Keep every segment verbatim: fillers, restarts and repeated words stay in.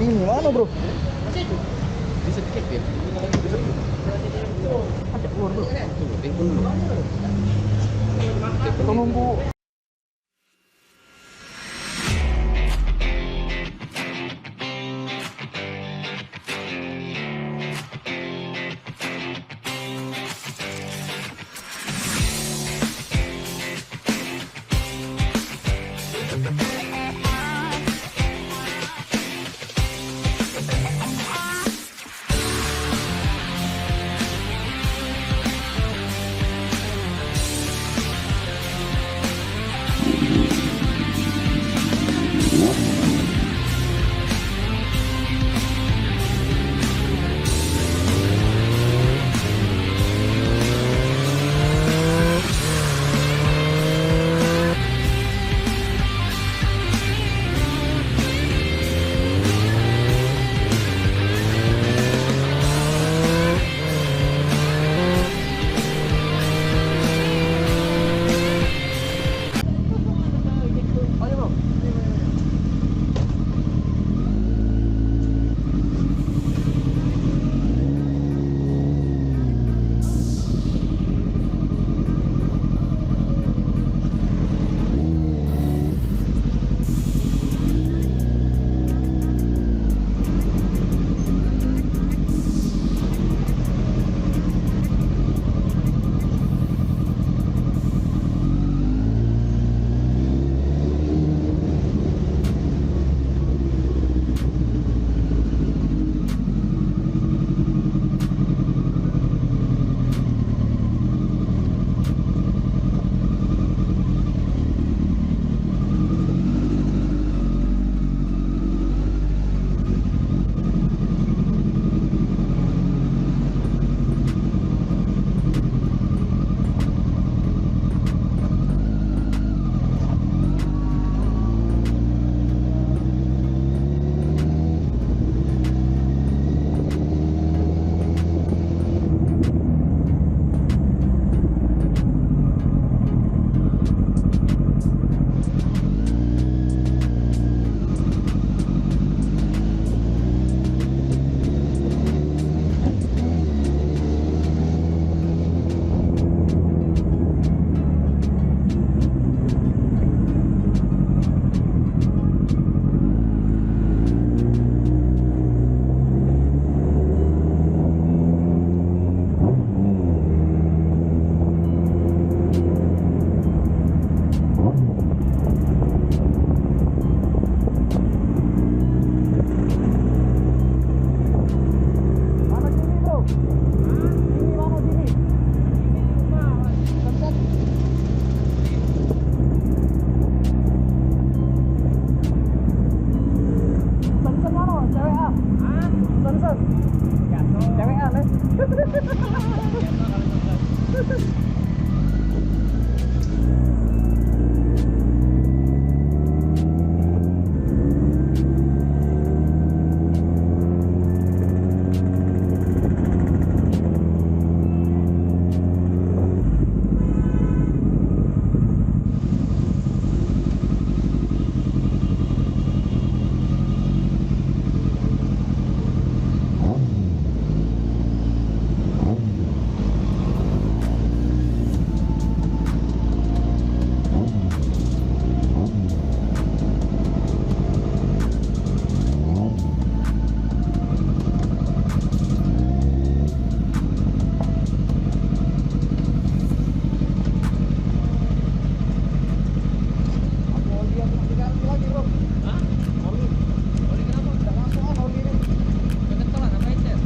Ini mana, bro? Bisa dikit ya. Ajak keluar, bro. Tunggu, timbun dulu. Kita nunggu. Mano sini, bro? Sini, mano sini? Sini rumah, Mas. Sunset. Sunset mano? Cewek ah. Hah? Sunset. Jatuh. Cewek ah, eh. Hah? Oli? Oli kenapa? Dak masuk ah oli ni. Kekentelan apa encer?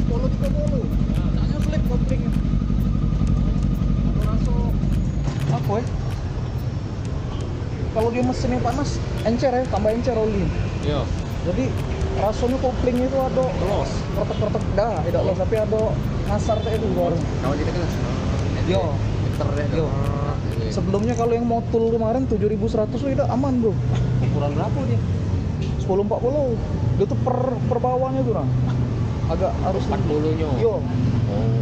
Sepuluh tiga puluh. Nah. Soalnya slip kopling. Aku raso. Apa, eh? Kalau dia mesin yang panas, encer ya, tambah encer oli. Iya. Jadi rasanya kopling itu ada los, kretek-kretek dah, tidak los, tapi ada ngasar kayak itu baru. Kalau tidak kena. Yo. Geter ya. Yo. Ah, iya. Sebelumnya kalau yang motul kemarin tujuh ribu seratus tuh tidak aman, bro. Ukuran berapa dia? Sepuluh empat puluh. Dia tuh per per bawahnya tuh, nah. Agak harus empat puluh nyo. Yo. Oh.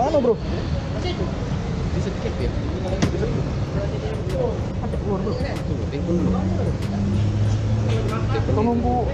Mana, bro? Bisa dikit ya? Ada keluar, bro. Tuh, telepon dulu. Kita nunggu.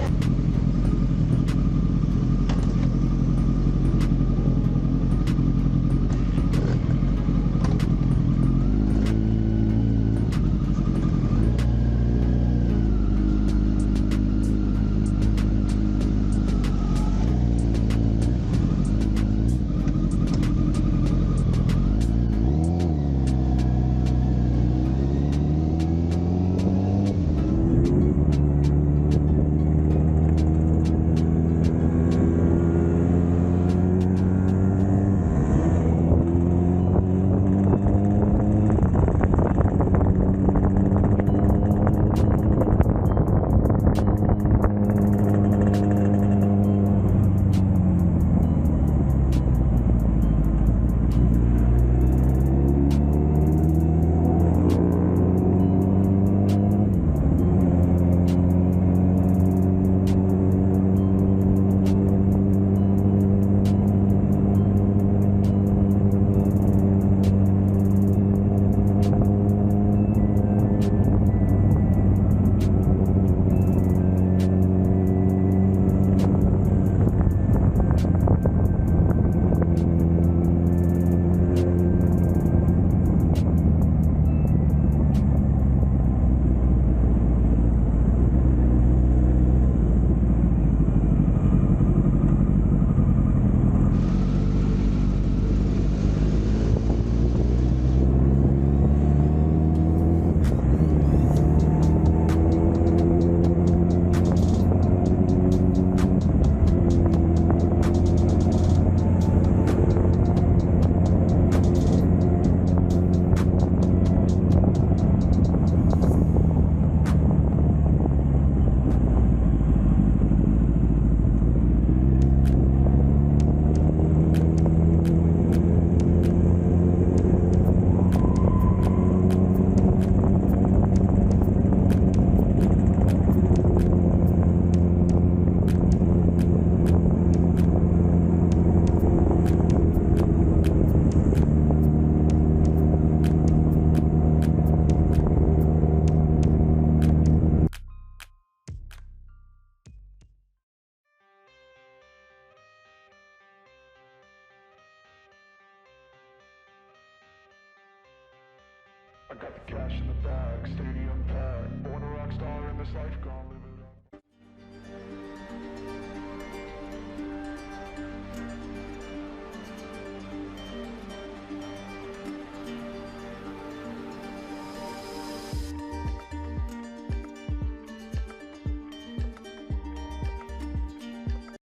I got the cash in the bag, stadium packed. Born a rock star in this life, gone living.